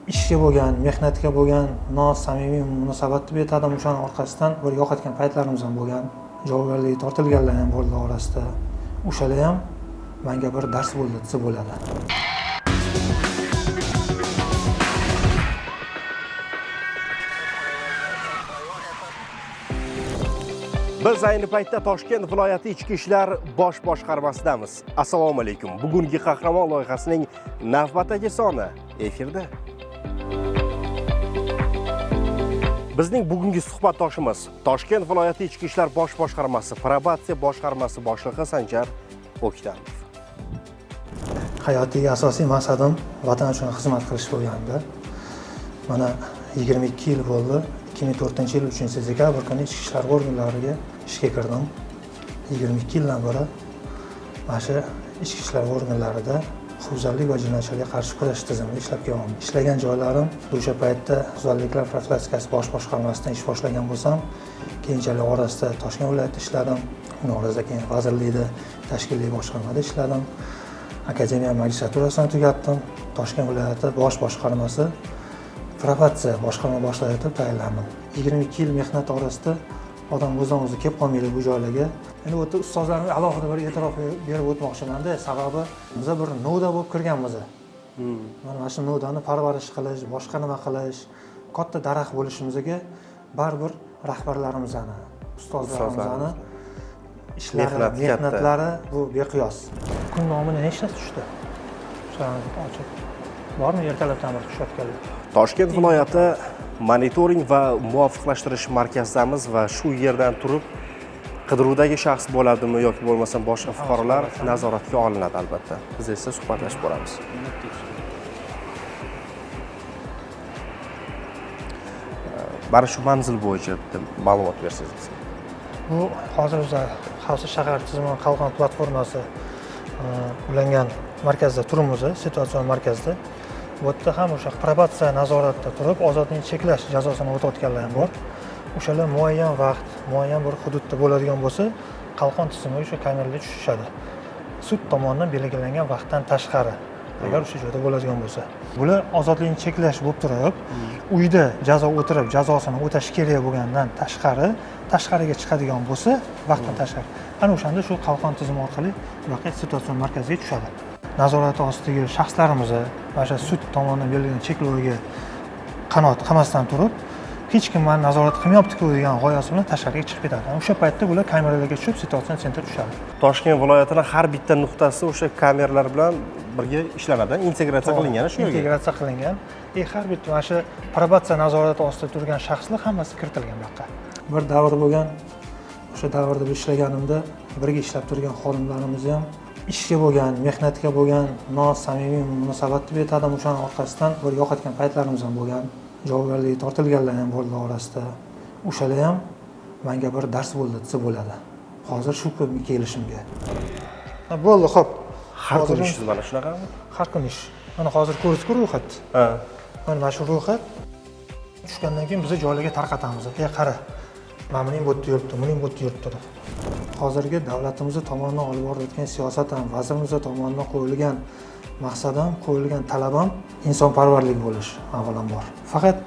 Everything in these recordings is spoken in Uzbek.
Ishga bo'lgan, mehnatga bo'lgan nosamimiy munosabat deb aytadim. O'shani orqasidan bir yo'qotgan paytlarimiz ham bo'lgan. Javobgarlikka tortilganlar ham bo'ldi orasida. O'shalar ham menga bir dars bo'ldi desa bo'ladi. Biz ayni paytda Toshkent viloyati Ichki ishlar bosh boshqarmasidamiz. Assalomu alaykum. Bugungi Qahramon loyihasining navbatdagi soni efirda. Bizning bugungi suhbatdoshimiz Toshkent viloyati Ichki ishlar bosh boshqarmasi probatsiya boshqarmasi boshlig'i Sanjar O'ktamov. Hayotdagi asosiy maqsadim vatan uchun xizmat qilish bo'lgandi. Mana 22 yil bo'ldi. 2004-yil 3-dekabr kuni Ichki ishlar organlariga ishga kirdim. 22 yildan beri mana shu ichki ishlar organlarida huquqbuzarlik va jinoyatchilikka qarshi kurash tizimida ishlab kelyapman. Ishlagan joylarim o'sha paytda huquqbuzarliklar profilaktikasi bosh boshqarmasidan ish boshlagan bo'lsam, keyinchalik orasida Toshkent viloyatida ishladim. Uni orasida keyin vazirlikda tashkiliy boshqarmada ishladim. Akademiya magistraturasini tugatdim. Toshkent viloyati bosh boshqarmasi probatsiya boshqarma boshlig'i etib tayinlandim. 22 yil mehnat orasida odam o'zidan o'zi kelib qolmaydi bu joylarga. Endi bu yerda ustozlarimga alohida bir e'tirof berib o'tmoqchimanda, sababi biza bir novda bo'lib kirganmiz. Mana shu novdani parvarish qilish, boshqa nima qilish, katta daraxt bo'lishimizga baribir rahbarlarimizni, ustozlarimizni ishlari, Mehnati katta. Mehnatlari bu beqiyos. Kun nomini nechtasi tushdi? O'shalarni ochib. Bormi ertalabdan bir tushayotganlar? Toshkent viloyati monitoring va muvofiqlashtirish markazidamiz va shu yerdan turib qidiruvdagi shaxs bo'ladimi yoki bo'lmasam boshqa fuqarolar nazoratga olinadi albatta. Biz esa suhbatlashib boramiz. Mana shu manzil bo'yicha bitta ma'lumot bersangiz bizga. Bu hozir biz xavfsiz shahar tizimi qalqon platformasi ulangan markazda turibmiz, situatsion markazda. Bu yerda ham o'sha probatsiya nazoratida turib, ozodlikni cheklash jazosini o'tayotganlar ham bor. O'shalar muayyan vaqt, muayyan bir hududda bo'ladigan bo'lsa, qalqon tizimiga o'sha kameralar tushishadi. Sud tomonidan belgilangan vaqtdan tashqari agar o'sha joyda bo'ladigan bo'lsa. Bular ozodlikni cheklash bo'lib turib, uyda jazo o'tirib, jazosini o'tashi kerak bo'lgandan tashqari, tashqariga chiqadigan bo'lsa, vaqtdan tashqari. Ana o'shanda shu qalqon tizimi orqali buyoqqa situatsion markazga tushadi. Nazorat ostidagi shaxslarimizni mana shu sud tomonidan berilgan cheklovga qanoat qilmasdan turib, hech kim meni nazorat qilmayapti-ku degan g'oyasi bilan tashqariga chiqib ketadi. O'sha paytda bular kameralarga tushib, situatsion sentr tushadi. Toshkent viloyatining har bitta nuqtasi o'sha kameralar bilan birga ishlanadi, integratsiya qilingan shu yerga. Integratsiya qilingan. Har bitta mana shu probatsiya nazorati ostida turgan shaxslar hammasi kiritilgan bu yoqqa. Bir davr bo'lgan, o'sha davrda biz ishlaganimda birga ishlab turgan xodimlarimiz ham ishga bo'lgan, mehnatga bo'lgan nosamimiy munosabat deb aytadim. O'shani orqasidan bir yo'qotgan paytlarimiz ham bo'lgan. Javobgarlikka tortilganlar ham bo'ldi orasida. O'shalar ham menga bir dars bo'ldi desa bo'ladi. Hozir shu kunga kelishimga. Ha, bo'ldi, xo'p. Har Hozir kuni ishingiz mana shunaqami? Har kuni ish. Mana hozir ko'rdik-ku ro'yxat. Ha. Mana shu ro'yxat tushgandan keyin biz joylarga tarqatamiz. Ey qara, mana buning bu yerda yuribdi, buning bu yerda yuribdi deb. Hozirgi davlatimiz tomonidan olib borilayotgan siyosat ham, vazirimiz tomonidan qo'yilgan maqsad ham, qo'yilgan talab ham insonparvarlik bo'lish avvalambor. Faqat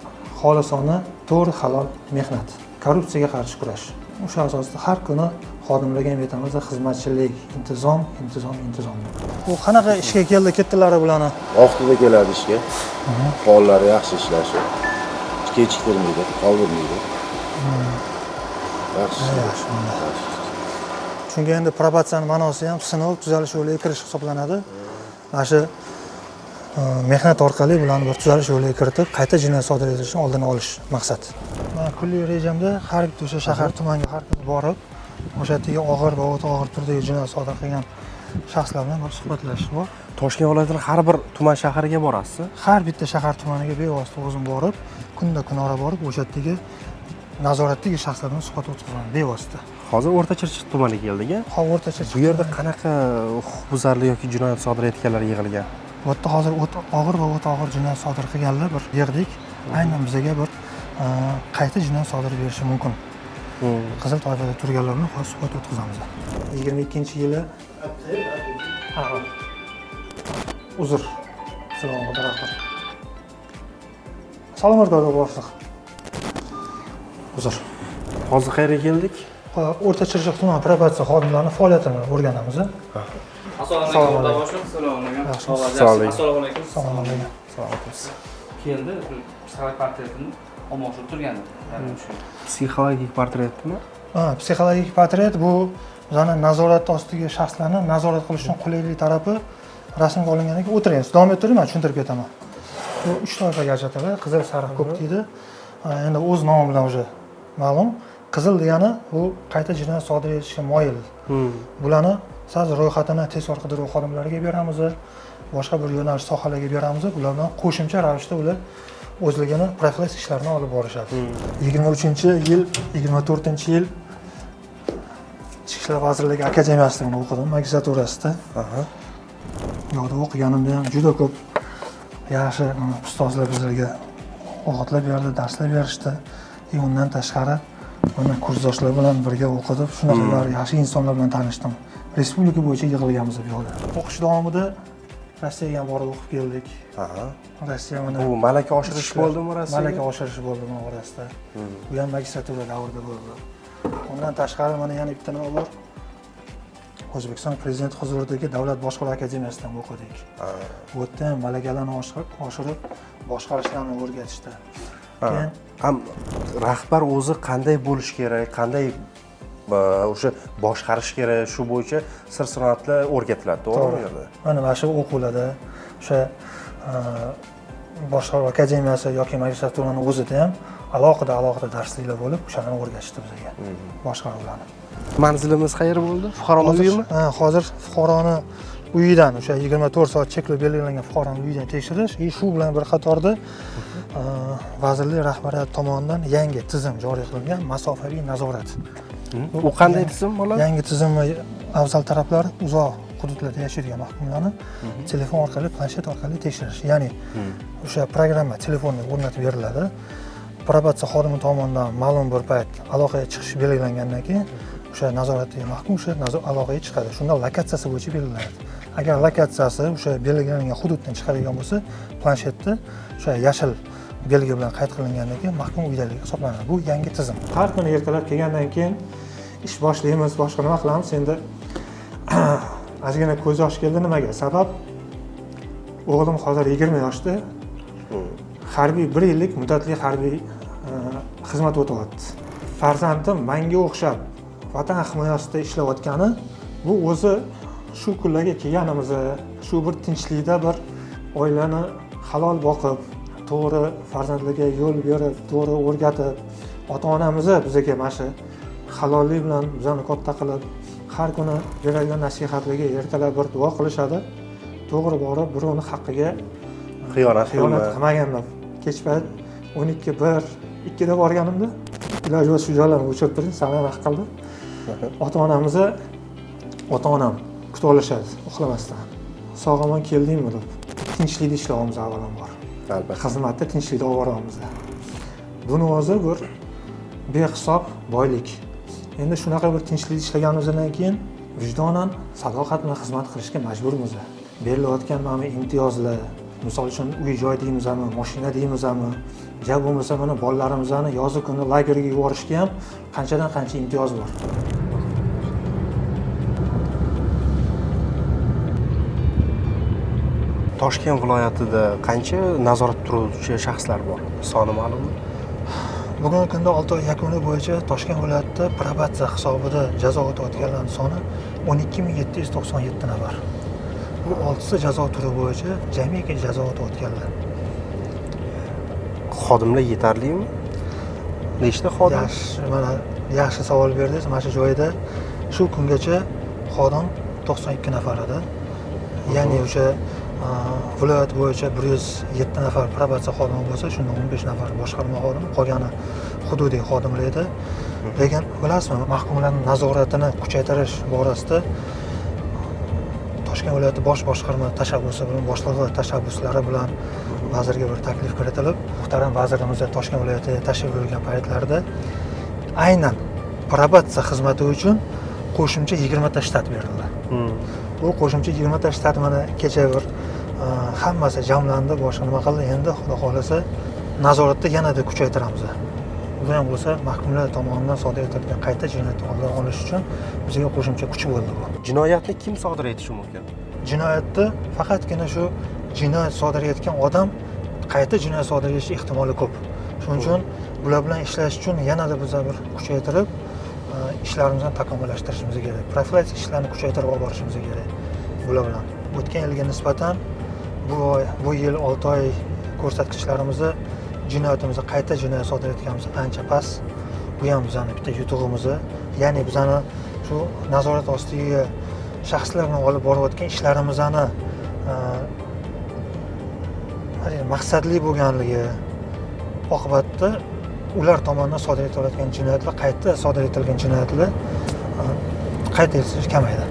xolisona, to'g'ri, halol mehnat, korrupsiyaga qarshi kurash. O'sha asosida har kuni xodimlarga ham aytamiz, xizmatchilik, intizom, intizom, intizom. U qanaqa ishga keldi, ketdilari bularni? Vaqtida keladi ishga. Faollari yaxshi ishlashi. Kechiktirmaydi, qoldirmaydi. Yaxshi. Yaxshi. Chunki endi probatsiyani ma'nosi ham sinov, tuzalish yo'liga kirish hisoblanadi. Mana shu mehnat orqali bularni bir tuzalish yo'liga kiritib, qayta jinoyat sodir etilishini oldini olish maqsad. Mana kunlik rejamda har bitta o'sha shahar tumanga har kuni borib, o'sha yerdagi og'ir va o'ta og'ir turdagi jinoyat sodir qilgan shaxslar bilan bir suhbatlashish bor. Toshkent viloyatining har bir tuman shahariga borasiz? Har bitta shahar tumaniga bevosita o'zim borib, kunda kunora borib, o'sha yerdagi nazoratdagi shaxslar bilan suhbat o'tkazaman bevosita. Hozir O'rta Chirchiq tumaniga keldik-a? Ha, O'rta Chirchiq. Bu yerda qanaqa huquqbuzarlik yoki jinoyat sodir etganlar yig'ilgan? Bu yerda hozir o'ta og'ir va o'ta og'ir jinoyat sodir qilganlar bir yig'dik. Aynan bizaga bir qayta jinoyat sodir berishi mumkin. Qizil toifada turganlar bilan hozir suhbat o'tkazamiz. 22-yili. Ha, uzr. Salom, rahmat. Salom alaykum, boshliq. Uzr. Hozir qayerga keldik? O'rta Chirchiq tuman probatsiya xodimlarining faoliyatini o'rganamiz. Assalomu Assalomu alaykum, alaykum. boshliq. Assalomu alaykum. Yaxshimisiz? Assalomu alaykum. Assalomu alaykum. Assalomu alaykum. Keldi, psixolog portretini olmoqchi turgandi. Ya'ni shu. Psixologik portretmi? Ha, psixologik portret bu bizani nazorat ostidagi shaxslarni nazorat qilishning qulaylik tarafi rasmga olingandan keyin o'tiring. Davom ettiring, man tushuntirib ketaman. Bu uch toifaga ajratiladi. Qizil, sariq, ko'k deydi. Ha, endi o'z nomi bilan уже ma'lum. Qizil degani bu qayta jinoyat sodir etishga moyil. Bularni saz ro'yxatini tezkor qidiruv xodimlariga beramiz, boshqa bir yo'nalish sohalarga beramiz. Ular bilan qo'shimcha ravishda ular o'zligini profilaktik ishlarini olib borishadi. 23-yil, 24-yil Ichki ishlar vazirligi akademiyasida buni o'qidim, magistraturasida. U yoqda o'qiganimda ham juda ko'p yaxshi ustozlar bizlarga o'g'itlar berdi, darslar berishdi. И undan tashqari mana kursdoshlar bilan birga o'qitib, shunaqa yaxshi insonlar bilan tanishdim. Respublika bo'yicha yig'ilganmiz bu yoqda. O'qish davomida Rossiyaga ham borib o'qib keldik. Rossiya mana Bu malaka oshirish bo'ldimi Rossiyaga? Malaka oshirish bo'ldi buni orasida. Bu ham magistratura davrida bo'ldi. Undan tashqari mana yana bitta nima bor. O'zbekiston Prezidenti huzuridagi Davlat boshqaruv akademiyasida ham o'qidik. Bu yerda ham malakalarni oshirib, boshqarishlarni o'rgatishdi. Keyin Ham rahbar o'zi qanday bo'lishi kerak, qanday o'sha boshqarish kerak, shu bo'yicha sir sinoatlar o'rgatiladi, to'g'rimi bu yerda? Mana shu o'quvlarda o'sha boshqaruv akademiyasi yoki magistraturani o'zida ham alohida alohida darsliklar bo'lib, o'shalarni o'rgatishdi bizga, boshqaruvlarni. Manzilimiz qayerda bo'ldi? Fuqaroni uyimi? Ha, hozir fuqaroni uyidan o'sha 24 soat cheklov belgilangan fuqaroni uyidan tekshirish и shu bilan bir qatorda vazirlik rahbariyati tomonidan yangi tizim joriy qilingan masofaviy nazorat. U qanday tizim bo'ladi? Yangi tizimni afzal taraflari uzoq hududlarda yashaydigan mahkumlarni telefon orqali, planshet orqali tekshirish. Ya'ni o'sha programma telefonga o'rnatib beriladi. Probatsiya xodimi tomonidan ma'lum bir payt aloqaga chiqish belgilangandan keyin o'sha nazoratdagi mahkum o'sha aloqaga chiqadi. Shunda lokatsiyasi bo'yicha belgilanadi. Agar lokatsiyasi o'sha belgilangan hududdan chiqadigan bo'lsa, planshetda o'sha yashil belgi bilan qayd qilingandan keyin mahkum uydaligi hisoblanadi. Bu yangi tizim. Har kuni ertalab kelgandan keyin ish boshlaymiz, boshqa nima qilamiz? Endi ozgina ko'z yosh keldi. Nimaga? Sabab o'g'lim hozir 20 yoshda. Harbiy 1 yillik muddatli harbiy xizmat o'tyapti. Farzandim menga o'xshab vatan himoyasida ishlayotgani bu o'zi shu kunlarga kelganimizni, shu bir tinchlikda bir oilani halol boqib, to'g'ri farzandlarga yo'l berib, to'g'ri o'rgatib, ota-onamizni bizga mana shu halollik bilan bizani katta qilib, har kuni beradigan nasihatlarga ertalab bir duo qilishadi. To'g'ri borib birovni haqqiga xiyonat qilmaganman. Kech payt 12, 1, 2da borganimda iloji bo'lsa shu joylarni o'chirib turing, salom haq qildi. Ota-onamizni, ota-onam kutib olishadi uxlamasdan. Sog' omon keldingmi deb. Tinchlikda ishlayapmiz avvalambor. Albatta. Xizmatda tinchlikda olib boryapmiz. Buni o'zi bir behisob boylik. Endi shunaqa bir tinchlikda ishlaganimizdan keyin vijdonan sadoqat bilan xizmat qilishga majburmiz. Berilayotgan mana bu imtiyozlar, misol uchun uy joy deymizmi, mashina deymizmi, ja bo'lmasa mana bolalarimizni yozi kuni lagerga yuborishga ham qanchadan qancha imtiyoz bor. Toshkent viloyatida qancha nazorat turuvchi shaxslar bor? Soni ma'lummi? Bugungi kunda 6 oy yakuni bo'yicha Toshkent viloyatida probatsiya hisobida jazo o'tayotganlarning soni 12797 nafar. Bu 6 jazo turi bo'yicha jamiki jazo o'tayotganlar. Xodimlar yetarlimi? Nechta xodim? Yaxshi, mana yaxshi savol berdingiz. Mana shu joyda shu kungacha xodim 92 nafar edi. Ya'ni o'sha viloyat bo'yicha 107 nafar probatsiya xodimi bo'lsa, shundan 15 nafar boshqarma xodimi, qolgani hududiy xodimlar edi. Lekin bilasizmi, mahkumlarning nazoratini kuchaytirish borasida Toshkent viloyati bosh boshqarma tashabbusi bilan, boshlig'i tashabbuslari bilan vazirga bir taklif kiritilib, muhtaram vazirimiz Toshkent viloyatiga tashrif buyurgan paytlarida aynan probatsiya xizmati uchun qo'shimcha 20 ta shtat berildi. Bu qo'shimcha 20 ta shtat mana kecha bir hammasi jamlandi, boshqa nima qildi. Endi Xudo xohlasa Nazoratda yanada kuchaytiramiz. Bu ham bo'lsa mahkumlar tomonidan sodir etilgan qayta jinoyatni oldini olish uchun bizga qo'shimcha kuch bo'ldi bu. Jinoyatni kim sodir etishi mumkin? Jinoyatni faqatgina shu jinoyat sodir etgan odam qayta jinoyat sodir etish ehtimoli ko'p. Shuning uchun bular bilan ishlash uchun yanada biza bir kuchaytirib ishlarimizni takomillashtirishimiz kerak. Profilaktik ishlarni kuchaytirib olib borishimiz kerak bular bilan. O'tgan yilga nisbatan bu yil 6 oy ko'rsatkichlarimizni jinoyatimizni qayta jinoyat sodir etganimiz ancha past. Bu ham bizani bitta yutug'imiz. Ya'ni bizani shu nazorat ostiga shaxslar bilan olib borayotgan ishlarimizni maqsadli bo'lganligi oqibatida ular tomonidan sodir etilayotgan jinoyatlar, qayta sodir etilgan jinoyatlar qayd etilishi kamaydi.